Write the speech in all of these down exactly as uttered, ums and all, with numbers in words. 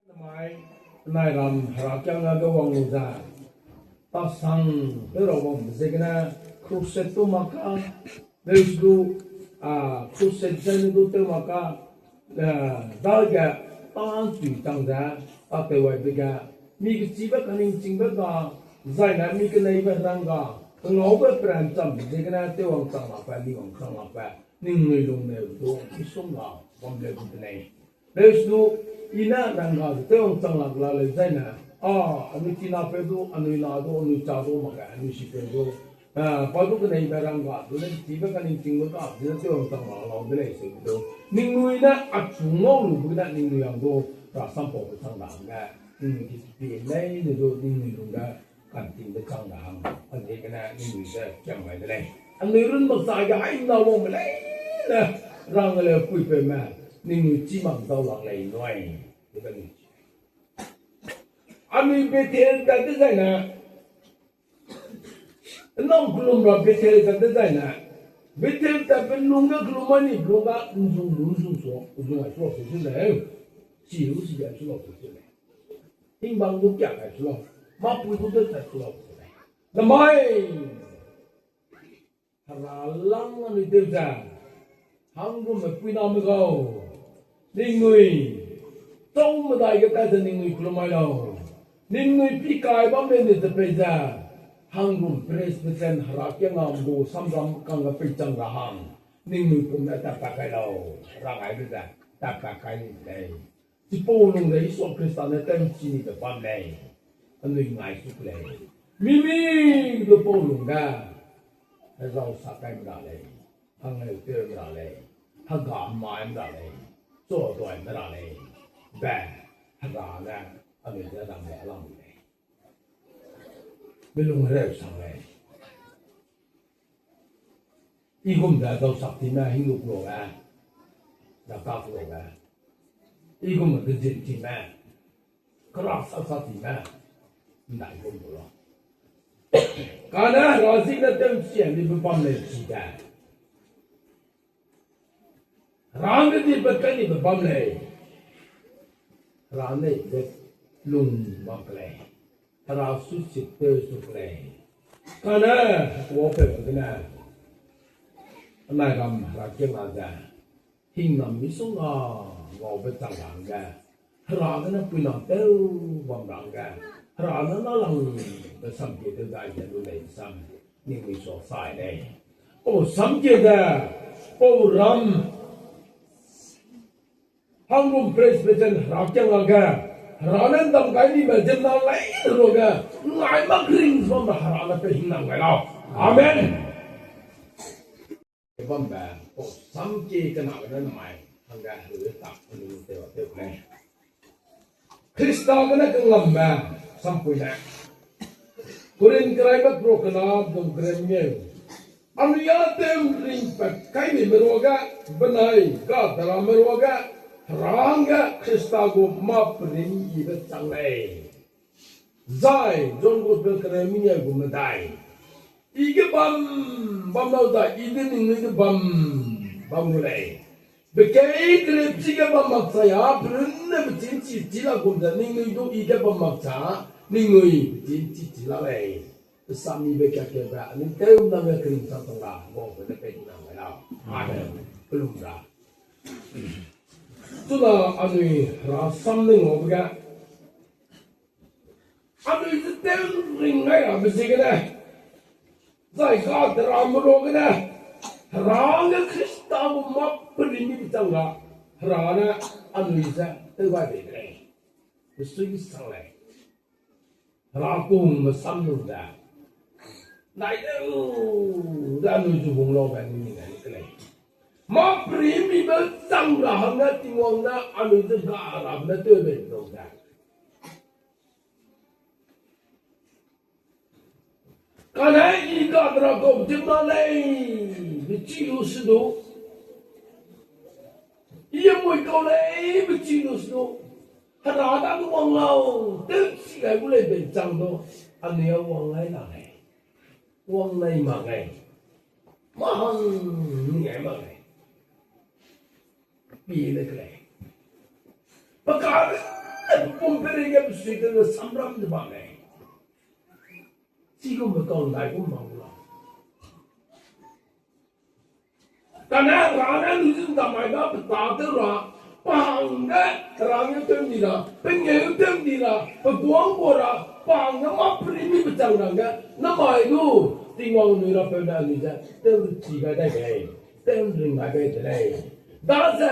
Namai, nai ram herakiangna ge wang lu ze, tasang tew ra wangbe ziegene, crusade tu mak ka, leu du, a, crusade ze ne du tew mak ka, eh, dage, tâ ’ntui chang ze, tâtew waibe ge, mi kechibe kaningchingbe ga, zai ne mi keneibe herang ga, kengaube perancham ziegene tew wangchang lakbe, mi wangchang lakbe, ningnui lungneu du, misongga, bam leu gu de lei. Lesu, i ne rangga ze tew wangchang lak la leu zai ne, a, anui kinapeu du, anui na du, anui cha du, makge anui sipeu du, a, pa du keneibe rangga du ne, chibe kaningchingbe ga, zene tew wangchang lak lau de lei se du. Ningnui ne achu ngau lube gene ningnui hang du, rasam paube chang ra hangge, ningnui ki pie leine du, ningnui lungge, kantingbe chang ra hang, a ziegene ningnui ze kiam gai de lei. Anui run makchai ge haimna wangbe leine, rang leu puipeume, ningnui chî mak dau lak lei nui, anui Bethel tat dezaine, nang kelum ra Bethel tat dezaine, Bethel tatbe lung ge kelum mai ni lung ga nzung lu nzung su, nzung ai su lau se lei. Chi lu si ai su lau se lei. Hingbang du kiak ai su lau. Mâpui du de tat su lau se lei. Namai, hera lang anui tew ze, hangrumme puiname gau, ningnui, tau medai ge tat ze ningnui kelum mai lau. Ningnui pikai bam lei ne ze pei ze, hangrum Presbyterian herakiangna gu samram kangge peichang ra hang, ningnui pum ne tatpat kai lau, rang aibe ze, tatpat kai ni de lei. Chipau lung ze Jisu Khrista ne tewchi nibe bam lei. Anui ngai su ku lei. Mi mi du pau lungge, hezau sa kai mera lei, hangleu tew mera lei, hega mai mera lei, chuaduai mera lei, be, hera ne, anui ze rang lei, alam lei. Belung hereu sang lei. I gum ze zausak time hinglu ku lau ge, daka ku lau ge. I gum ze zin time, kera sa sa time, ndai gum ku lau. Kane hera zikne tewchi nibe bam lei chi de. Hera ne di pat kai nibe bam lei. Hera ne de lung bam ke lei. Hera su chit tew su ke lei. Kane, kuâ pe gene, anai gam herakiangna ze, hingnam misongga ngaube chang ra hangge, hera gene puinam tew bam ra hangge, hera ne nâlangbe samkie tew dai ze lu lei sam, ningnui sua sai lei. Pau samkie ze, pau ram, hangrum Presbyterian herakiangna ge, hera ne ndam gai nibe ziemmena leine ruage, ngai mak ring bambe hera ne pe hingnam gai lau. Amen. Bambe, pau samkie kena gene namai, hangge herui tak anui tew tew lei. Khrista gene kengambe, sampui ne. Korinth keraibe pro kena dum kereu ngeu. Anui â tew ringpat kai nime ruage, benai gadaramme ruage, hera hangge Khrista gu mâ perim yibe chang lei. Zai John Gospel kereu mengeu gu medai. I ge bam, bam lau zai, I de ningnui ge bam, bam gu lei. Bekei kerepchi ge bam makchai â, perunne pechinchi chi lak gum ze ningnui du I ge bam makchai, ningnui pechinchi chi lak lei. Pesamibe kakeube, anui tew name kering chang tang ra, guangbe ne pei nang gai lau. Amen. Kelum ra. Chuna anui rasam ne ngaube ge, anui ze tew ring gai rabe ziegene, zai gadaramme ruagene, hera hangge Khrista gu mâ perim yibe chang ra, hera ne anui ze tew gai bei de lei. Pesui sang lei. Hera kungme sam lu ze, nai deu ze anui zu hung laube anui ning gai ke lei. Mâ perim yibe chang ra hangge Tingwang ne anui ze ga rabe ne tew bei lau ze. Kane I gadara kau ziemmena lei, bechi lu se du. I mui kau lei, bechi lu se du. Hera dage wang lau, tewchi gai gu lei bei chang du. Anui â wang gai la lei. Wang nai mak lei. Mâ hang ni gai mak lei. Pie le ke lei. Pe kane Pum peireige pesui tew le samram de bam lei. Chigumbe tau ndaigum bam gu la. Kane Hera ne anui zun damai da pe tâtew ra, pa hangge Hera ngeu tew ndi ra, pe ngeu tew ndi ra, pe guang gua ra, pa hangge mâ perimi pechang rangge, namai du, Tingwang anui Rapeu ne anui ze tewchi gai dai de lei, tewring gai bei de lei. Daze,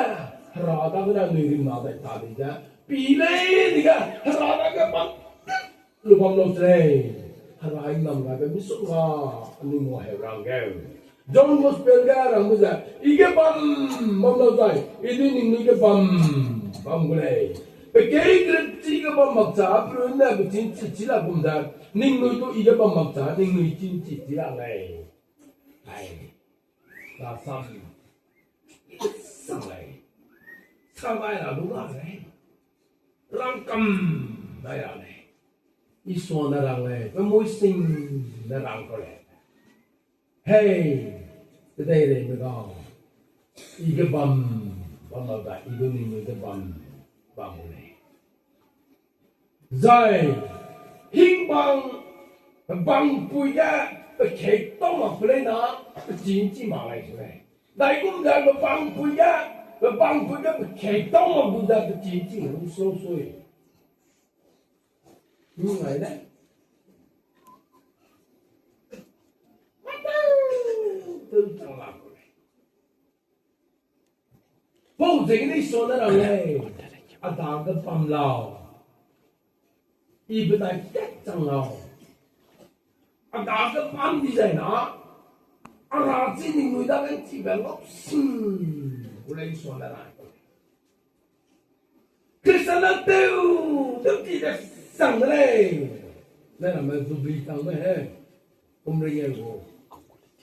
Hera dagene anui ringna dai ta di ze, pi lei dige, Hera dage bam lu bam lau de lei. Hera hingnam gaibe misongga anui nguaheu rangge. John Gospel ge rangbe ze, I ge bam bam lau zai, I du ningnui ge bam bam gu lei. Pe kei grape chi ge bam makcha, pe runne pe chinchi chi la gum ze, ningnui du I ge bam makcha, ningnui chinchi chi la lei. Ai, rasam, sang lei. Sang gai ra du ga lei. Rangkam dai ra lei. Isua ne rang lei, pe mui sing ne rang kau lei. Hei, kedeireime gau, I ge bam bam lau da, I du ningnui ge bam bam gu lei. Zai, hingbang, bangpui ge, pe kei tau mak pe lei na, pe chinchi mak lei su lei. Daigum ze pe bangpui ge, pe bangpui ge pe kei tau mak gu ze pe chinchi lu sou sui. Ngai ne. Tew chang la ku lei. Pau ziegene Isua ne rang lei, a dage bam lau. I benai kat chang lau. A dage bam di zai na, a ra chi ningnui dage chibe ngau sing gu lei Isua ne rang. Khristian ne tew, tew ti de sang de lei. Ne ramme Jubilee tangme he. Kum ring e gu.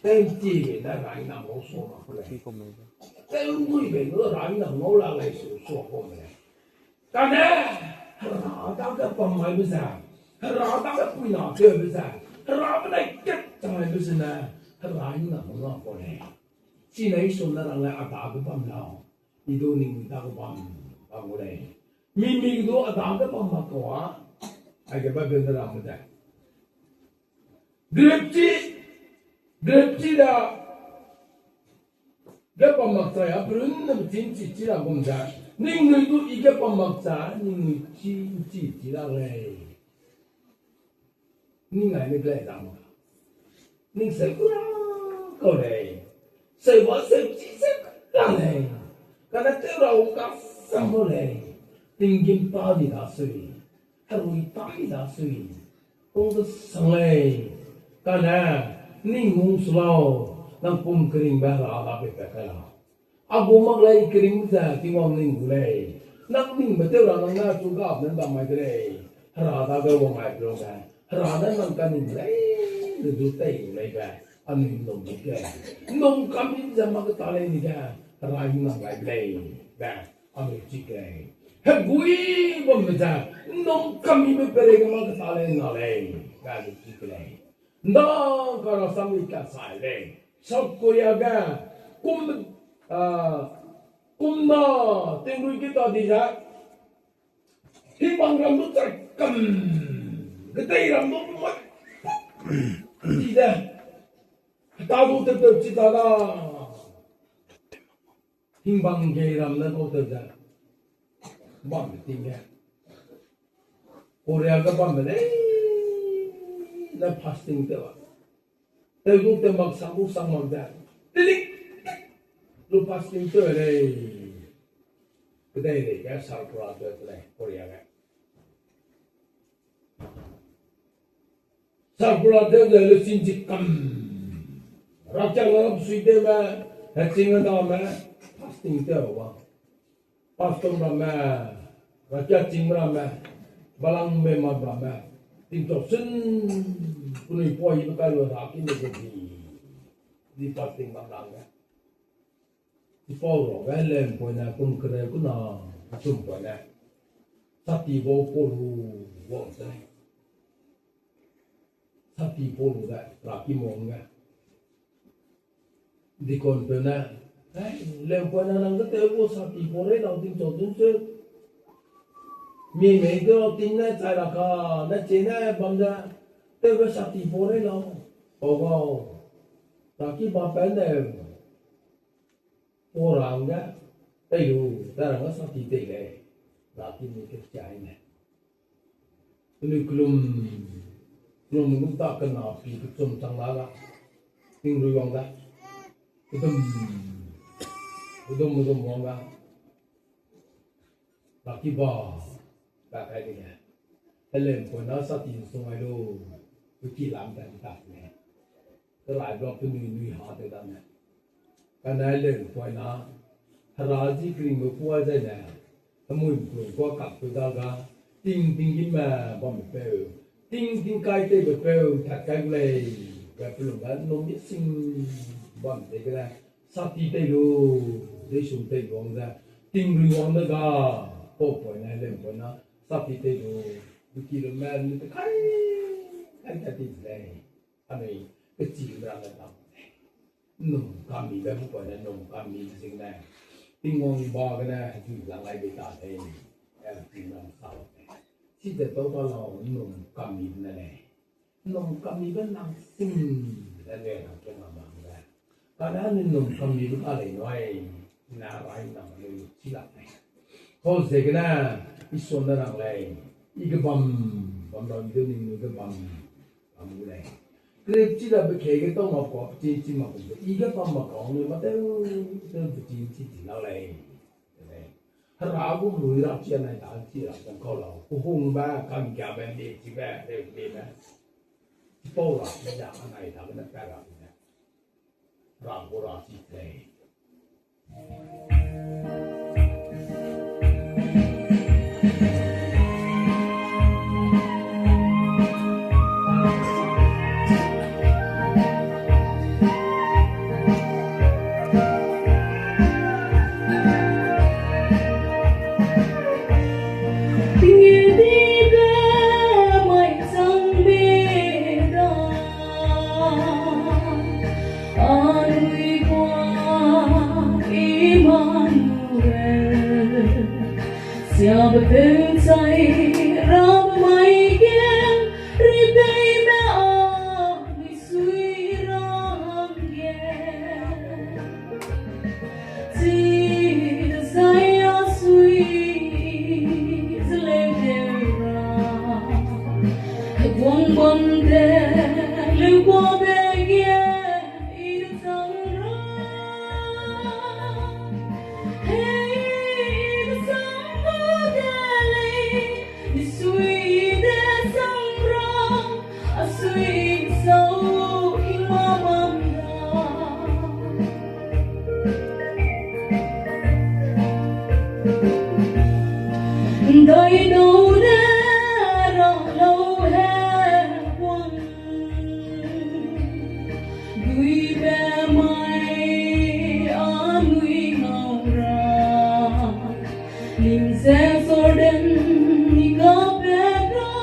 Tew ti de ne rai na ngau sua mak ku lei. Tew ngui be ne rai na ngau la lei su sua ku me lei. Kane, Hera dage bam maibe ze, Hera dage puina tewbe ze, Hera benai kat chang maibe zene, Hera hingnam ngau la ku lei. Chine Isua ne rang lei a dage bam lau. I du ningnui dage bam, bam gu lei. Mi mi du a dage bam mak kau a, aige Bible ne rang me de. Grape chi, grape chi da, ge bam makchai a, pe runne pe chinchi chi ra gum ze, ningnui du I ge bam makchai, ningnui chinchi chi ra lei. Ning ai ne klei dang ning seu ku ra kau lei. Seu ba seu chi seu ra lei. Kane tew ra u ka sang kau lei. Tinggîm ta di dasui, herui ta di dasui, kung kesang lei. Kane ning hung su lau, nang pum keringbe Hera dage pat kai lau. A gu mak lei keringbe ze Tingwang ning gu lei. Nang ningbe tew ra nang ne chu gap ne bam mai de lei. Hera dage wang mai pe lungge, Hera ne nang kaning lei, ne du tei leibe, anui nnum di ke lei. Nnum kam di ze mak keta lei ni ge, Hera hingnam gai de lei, be, anui chi ke lei. Hegui bambe ze, nnum kam dibe peireige mak keta lei na lei, be anui chi ke lei. Ndang ka rasam i kasai lei. South Korea ge, kum, ah, kum na tingrui ge ta di ze, hibang ram du chai kam, kedei ram du mai, di ze, heta du tewteu chi ta da. Hingbang gei ram ne kau tew ze, bambe ting ge, Korea ge bambe lei, ne fasting tew a, tew du tew mak, sang du sang mak ze, tilik lu fasting tew lei. Kedeireige sakura tew de lei Korea ge. Sakura tew de le chin chi kam. Rakiang la sui tewme, heching a dame, fasting tew a. Pastor ramme, rakia ching ramme, balangbe mak ramme, tingchau sun, penui poi be kai lu ra ki ne ze di, di fasting bam rangge. Chipau ruage lempui ne kum kereu kuna, chum pui ne, sati bau pau lu, wang se lei. Sati pau lu de, ra ki mong ge. Deaconpeu ne, eh, lempui ne nang ketew gu sati pau rei lau tingchau sun se. Mi mei ge ting ne chai ra ka, ne chie ne bam ze, tewbe sati pau rei lau, pau gau, raki ba pe ne, pau rang ge, tei lu, tei rang ge sati tei lei, raki mi ke chai ne. Penui kelum, kelum lu ta kena pi kechum chang la ga, tingrui wang da, kedum, kedum, kedum wang da, raki ba, pa kai de ge, helem pau na sati sung ai lu, pe ki lam ta di ta ne. Kerai ba penui nui ha tew dane. Kane helem pau na, hera ji keringbe kuâ zai ne, hemui mpung kuâ kak tew da ga, ting ting gime bamme peu, ting ting kai tewbe peu tat kai gu lei, be pelung ga nnum mi sing bam tei gene, sati tei lu, deisum tei luang ze, tingrui wang de ga, pau pau ne helem pau na, sati tei lu, pe ki lume ni te kai, kai tat ti lei. Anui, kechî ramme dam lei. Nnum kamibe gu pau ne nnum kami zingne. Tingwang ba gene hedui lang lai bei ta lei. Tingwang sa lei. Chize tau ta lau nnum kamibe ne lei. Nnum kamibe nang sing de lei nang ke nang bam de. Kane anui nnum kamibe ka lei nui. Na rai nang lei chi lak lei. Kau ziegene, Isua ne rang lei. I ge bam, bam dau i de ningnui ge bam. Bam gu lei. Kereu chi da be kei ge tau mak kua, pechi chi mak gu ze, i ge bam mak kau nui ma tew, tew pechi chi chi lak lei. Hera gu lui ra chi anai ta chi ra chang kau lau. Kehungbe, kangkiabe, mie chibe, tew mie be. Chipau ra chi da anai ta gene pat ra be. Ra gu ra chi lei. Tingedibe mai changbe da, anui kua Emmanuel, siabe peu chai rabe mai ge, ribeime a misui ra hangge. Chi dezai a sui ze leu teu ra, heguang bam de leu guabe ge i de chang ra. Hei i de chang gu de lei, misui de chang ra, a sui sau i ma bam ra. Ndaidau ne ra lau heguang, duibe mai anui ngau ra. Ning ze Jordan ni kapat ra,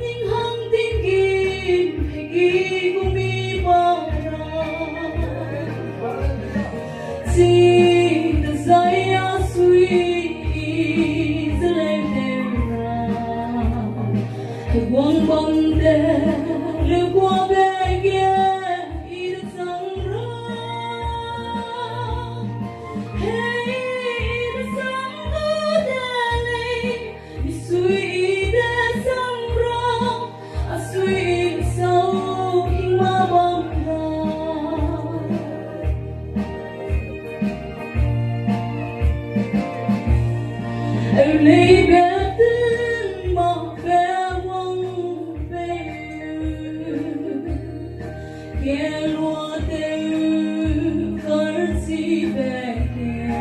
ning hang tinggîm hegi gu mi ba ra. Chi dezai a sui ze leu teu ra, heguang bam de leu guabe ge i de chang ra. Hei i de chang gu de lei, misui i de chang ra, a sui sau i ma bam ra. Eu lei be tun mak be wang peu, kelua teu karchibe ge,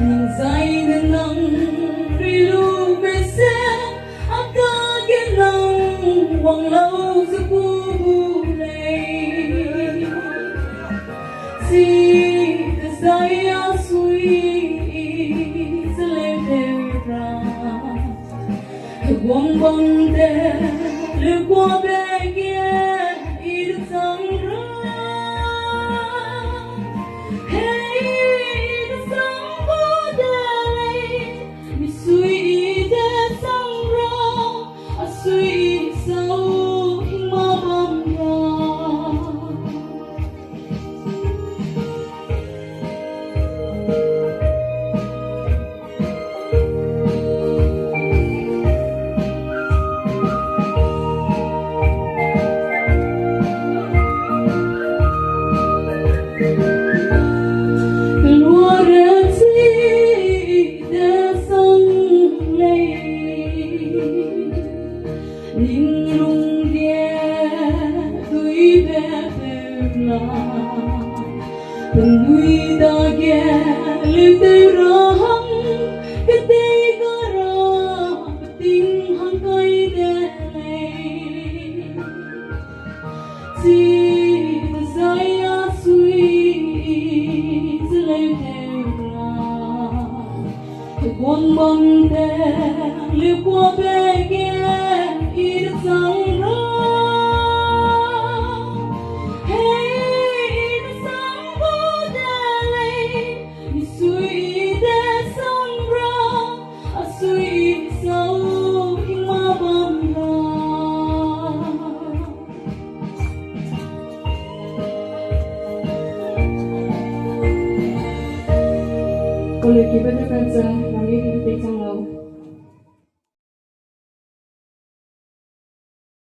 ning zai ne nang ri lu be se, a dage nang wang lau ze gu gu lei. Chi dezai a sui ze leu teu ra, heguang bam de leu guabe ge i de chang ra. Hei i de chang gu de lei, misui i Guang bam te, likuabe ge, i de sang ra. Hei, i de sang ra de lei, misui i de sang ra, asui i sau i ma bam ra. Kole kibe de kan chang